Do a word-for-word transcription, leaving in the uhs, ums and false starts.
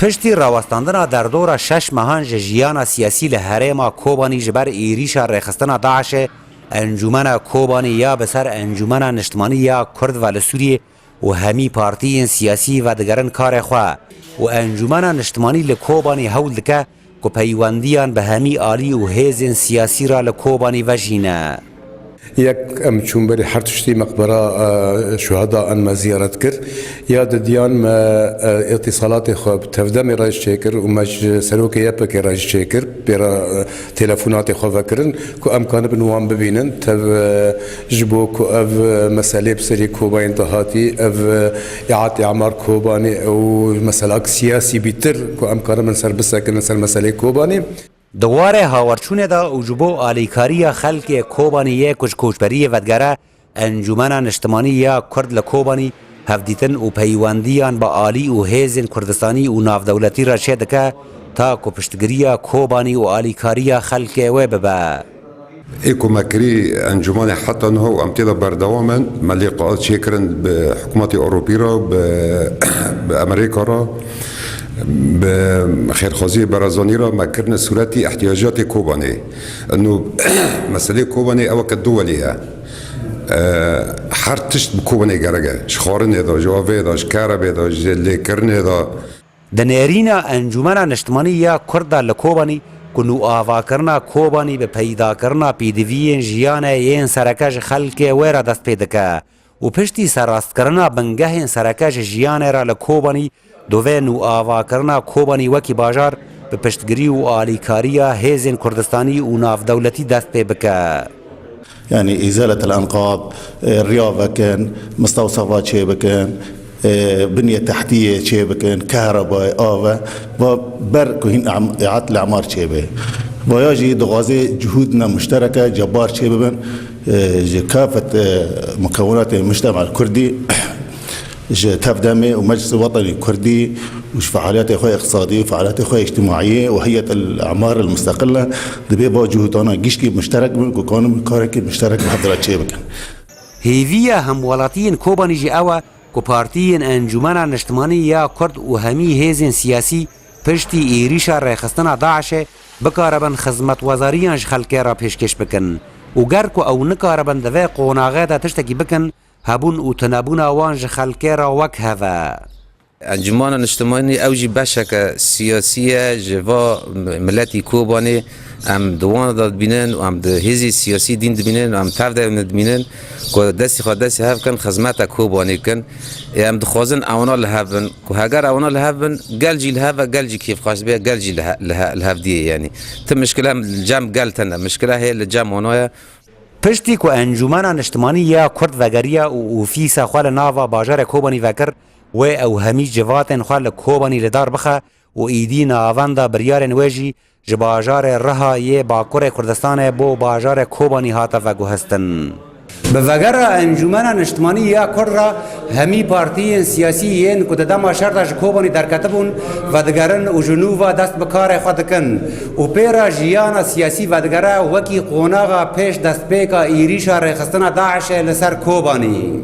Piştî rawestandina derdora şeş mehan ji jiyana siyasî li herêma Kobanî ji ber êrîşa rêxistina DAIŞê, Encûmena Kobanî ya bi ser Encûmena Niştimanî ya Kurd ve li Sûriyê û hemî partiyên siyasî vedigerin karê xwe û Encûmena Niştimanî li Kobanî hewl dike ku peywendiyan bi hemî alî û hêzên siyasî re li Kobanî vejîne. Yek em çûn berî her tiştî meqbera, e, şuheda an me ziyaret kir. Ya didiyan me, e, îtîsalatê xwe bi tevdemê re jî çêkir û me ji serokê Y P G re jî çêkir. Pê re, e, telefonatê xwe vekirin ku em kanibin wan bibînin. Tev, e, ji bo ku ev, e, meselê bi serî Kobanî de hatî, ev, e, îat îmar Kobanî û meselak siyasî bîtir ku em kanibin ser bisekinin ser meselê Kobanî. Di warê hawerçûnê de û ji bo alîkariya xelkê Kobanî yê ku ji koçberiyê vedigere, Encûmena Niştimanî ya Kurd li Kobanî hevdîtin û peywendiyan bi alî û hêzên Kurdistanî û navdewletî re çêdike, ta ku piştgiriya Kobanî û alîkariya xelkê wê bibe. Ê ku me kirî encûmanê heta niha û em tê de berdewam in, me lê qal çêkirin bi hikûmetê Ewropî re, bi, bi Amerîka re, bi xêrxwaziyê Barzanî re, me kirine sûretî ihtiyacatê Kobanê. Ino meselê Kobanê ew weke du welî ye. E, her tişt bi Kobanê gerek e. Ji xwarinê de, ji avê de, ji kerebê de, ji lêkirinê de. Di nêrîna Encûmena Niştimanî ya Kurd de li Kobanî ku nûavakirina Kobanî bi peydakirina pêdiviyên jiyanê yên sereke ji xelkê wê re dest pê dike û piştî serrastkirina bingehên sereke ji jiyanê re li Kobanî, divê nûavakirina Kobanî wekî bajar bi piştgirî û alîkariya hêzên Kurdistanî û navdewletî dest pê bike. Yani îzaletel enkab, e, riya vekin, mistewsefa çê bikin, e, binyê tehtiyê çê bikin, kehrebayê, ave, va ber ku hîn am-, îat li emar çê bê. Vaya jî dixwaze cihûd ne muştereke cebar çê bibin, e, ji kafet, e, mukewinatê mujtema kurdî, ji Tevdemê û Meclisê Wetenî Kurdî û ji fealiyetê xwe îqtisadî û fealiyetê xwe îctimaiyê û Heyet el Emar el Musteqile dibê va cihûdana gişkî muşterek bin ku kanin karekî muşterek bi hev re çê bikin. Hêviya hemwelatiyên Kobanî jî ew e ku partiyên Encûmena Niştimanî ya Kurd û hemî hêzên siyasî piştî êrîşa rêxistina DAIŞê bikaribin xizmetwezariyan ji xelkê re pêşkêş bikin û ger ku ew nikaribin di vê qonaxê de tiştekî bikin, hebûn û tunebûna wan ji xelkê re wek hev e. Encûmana Niştimanî ew jî beşeke siyasî ye ji va miletî Kobanê. Em di wan de dibînin û em di hêzî siyasî dîn dibînin û em tev de dibînin ku destî xwe destî hev kin, xizmeta Kobanê kin. Ê em dixwazin ewana li hev bin. Ku heger ewana li hev bin, gel jî li hev e, gel jî kêfxweş dibe, gel jî li he-, li he-, li hevdiyê, yanî. Ti mişkile li cem gel tune, mişkile hê li cem wana ye. Piştî ku Encûmena Niştimanî ya Kurd vegeriya û ofîsa xwe li nava bajarê Kobanî vekir, wê ew hemî civatên xwe li Kobanî li dar bixe û êdî navenda biryarên wê jî ji bajarê Riha yê Bakurê Kurdistanê bo bajarê Kobanî hate veguhestin. Bi vegera Encûmena Niştimanî ya Kurd re hemî partiyên siyasî yên ku di dema şer de ji Kobanî derketibûn, vedigerin û ji nû ve dest bi karê xwe dikin û pê re jiyana siyasî vedigere wekî qonaxa pêş destpêka êrîşa rêxistina DAIŞê li ser Kobanî.